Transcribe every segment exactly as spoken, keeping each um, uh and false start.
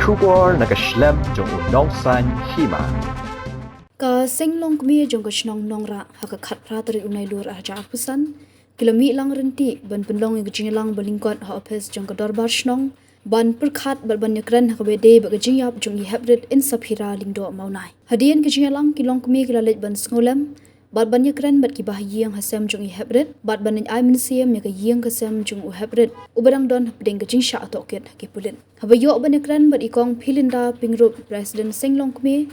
Khubor na ka shlem jong u Nongsaiñ Hima. Ka seng longkmie jong ka shnong Nongrah ha ka khatphra tarik u Nailur arhajar arphew san ki la mih lang ryntih ban pynlong ïa ka jingïalang ba lyngkot ha ophis jong ka dorbar shnong ban pyrkhat bad ban ïakren ha kaba ïadei bad ka jingïap jong i Heprit Insaphira Lyngdoh Mawnai. Hadien ka jingïalang ki longkmie ki la leit ban sngewlem bad ban ïakren bad ki bahaïing ha sem jong i Heprit bad ban ai mynsiem ïa ka ïing ka sem jong u Heprit uba dang don hapdeng ka jingshah tohkit ha ki pulit. Haba ïoh ban ïakren bad i Kong Philinda Pyngrope, President seng longkmie,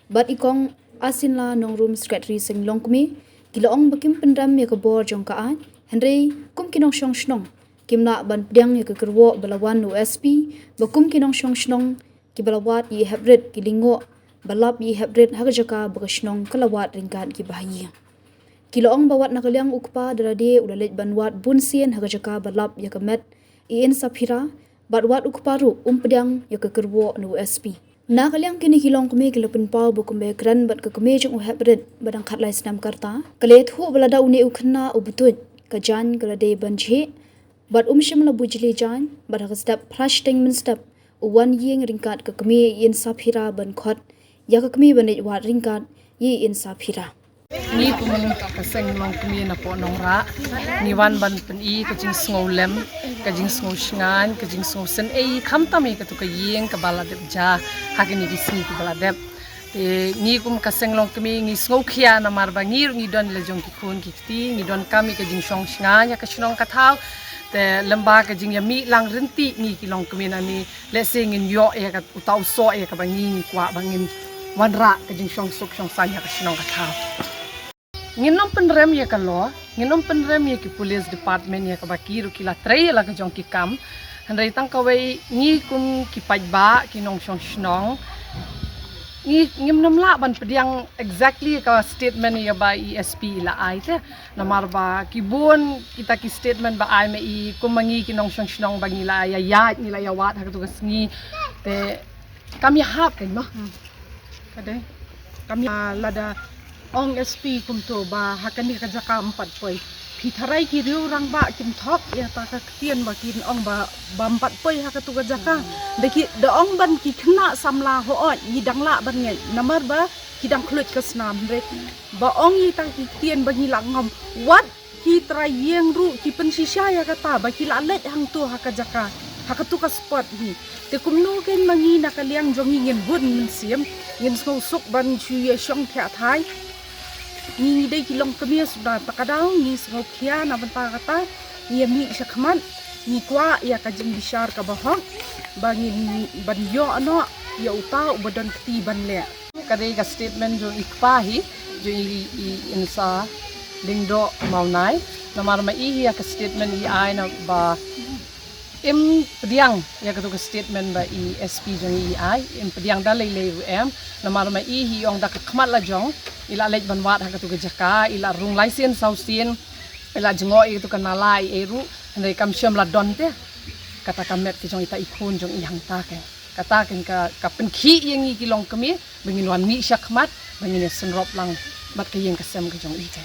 bad i Kong Asinla Nongrum, Secretary seng longkmie, ki la ong ba kim pynrem ïa ka bor jong ka aiñ, hynrei kum ki nongshong shnong kim lah ban pdiang ïa ka kyrwoh ba la wan na u S P ba kum ki nongshong shnong kiba la wad ïa i Heprit ki lyngngoh ba lap ïa i Heprit ha ka jaka ba ka shnong ka la wad ryngkat ki bahaïing. Ki la ong ba wat na ka liang u kpa da lade u la leit ban wad bunsien ha ka jaka ba lap ïa ka met i Insaphira, bad wat u kpa ruh um pdiang ïa ka kyrwoh na u S P. Na ka liang kine ki longkmie ki la pynpaw ba kumba ïakren bad ka kmie jong u Heprit ba dang khatlai snem ka rta, ka la ïathuh ba lada une u khynnah u butuid, ka jaiñ ka la dei ban jhieh, bad um shym la buh jli jaiñ, bad ha ka step phra shiteng mynstep u wan ïing ryngkat ka kmie i Insaphira ban khot ïa ka kmie ban leit wad ryngkat ïa i Insaphira. Ngi kum ka seng longkmie napoh Nongrah, ngi wan ban pyni ka jingsngewlem, ka jingsngewshngaiñ, ka jingsngewsynei khamtam ïa katu ka ïing kaba la dep jia ha kine ki sngi kiba la dep. Te ngi kum ka seng longkmie ngi sngewkhia namar ba ngi ruh ngi don la jong ki khun ki kti, ngi donkam ïa ka jingshong shngaiñ ha ka shnong ka thaw. Te lem bad ka jingïamih lang ryntih ngi ki longkmie nangne, lehse ngin ïoh ïa ka uta u soh ïa kaba ngi ngi kwah ba ngin wanrah ka jingshong suk shong saiñ ha ka shnong ka thaw. Ngin ym pynrem ïa ka law, ngin ym pynrem ïa ki police department ïa kaba ki ruh ki la trei ïa la ka jong ki kam. Hynrei tang kawei ngi kum ki paidbah ki nongshong shnong, ngi ngim nym lah ban pdiang exactly ka statement ïa ba i S P i la ai te. Namar ba ki bun kita ki statement ba ai ma i kum ma ngi ki nongshong shnong ba ngi la ïa ïaid, ngi la ïa wad ha katu ka sngi. Te kam ïahap kein mo. Ka dei. Kam ïa lada ong S P kumto ba ha kane ka jaka ym pat poi. Phi tharai ki riew rangbah kim thok ïa ta ka ktien ba kin ong ba, ba ym pat poi ha katu ka jaka. Da ki, da ong ban ki khynnah samla hooid ngi dang lah ban ngeit namar ba ki dang khluit ka snam, hynrei ba ong ïa ta ki ktien ba ngi lah ngam. Wat ki trai ïing ruh ki pynshisha ïa kata ba ki la leit hangto ha ka jaka, ha katu ka spot hi. Te kumno kein ma ngi na ka liang jong ngi ngin bun mynsiem, ngin sngewsuk ban shu ïa shong thiah thai. Ngi ngi dei ki longkmie suda ta ka daw ngi sngewkhia na bynta kata, ngi ïa mih shakhmat, ngi kwah ïa ka jingbishar kaba hok ba ngin ban ïoh noh ïa uta uba don kti ban leh. Ka dei ka statement jong i kpa hi, jong i, i Insa Lyngdoh Mawnai. Namar ma i hi ïa ka statement i ai na ba im pdiang ïa katu ka statement ba i S P jong i ai, im pdiang da lei lei ruh em. Namar ma i hi ong da ka khmat la jong i la leit ban wad ha katu ka jaka, i la rung lai sien saw sien, i la jngoh ïa katu ka nala i ei ruh, hynrei kam shym la don te kata ka met ka jong ita i khun jong i hangta kein. Kata kein ka, ka pynkhih ïa ngi ki longkmie ba ngin wan mih shakhmat ba ngin ïa synrop lang bad ka ïing ka sem ka jong i te.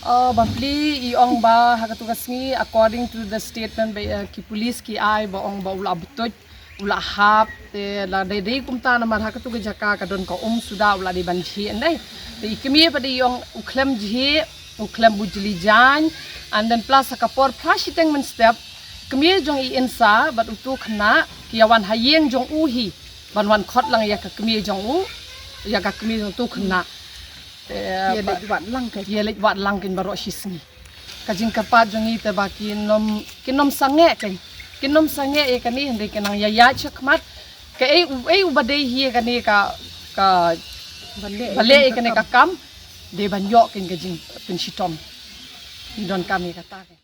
Oh, bapli i ong ba ha katu ka sngi according to the statement ba, eh, ki police ki ai ba ong ba u la butuit, u la hap, te la dei dei kumta namar ha katu ka jaka ka don ka um suda u la dei ban jhieh ndai. Te i kmie pat i ong u khlem jhieh, u khlem buh jli jaiñ, and then plus ha ka por phra shiteng mynstep kmie jong i Insa bad utu khynnah ki ïa wan ha ïing jong u hi ban wan khot lang ïa ka kmie jong u, ïa ka kmie jong utu khynnah. Te ïa leit wad lang kein, ïa leit wad lang kein baroh shi sngi. Ka jingkyrpad jong ngi te ba kin nym, kin nym sangeh kein, kin nym sangeh ïa kane hynrei kin nang ïa ïaid shakhmat. Kaei u, ei uba dei hi ïa kane ka, ka ba leh ïa kane ka kam dei ban ïoh kein ka jingpynshitom. Ngi donkam ïa kata kein.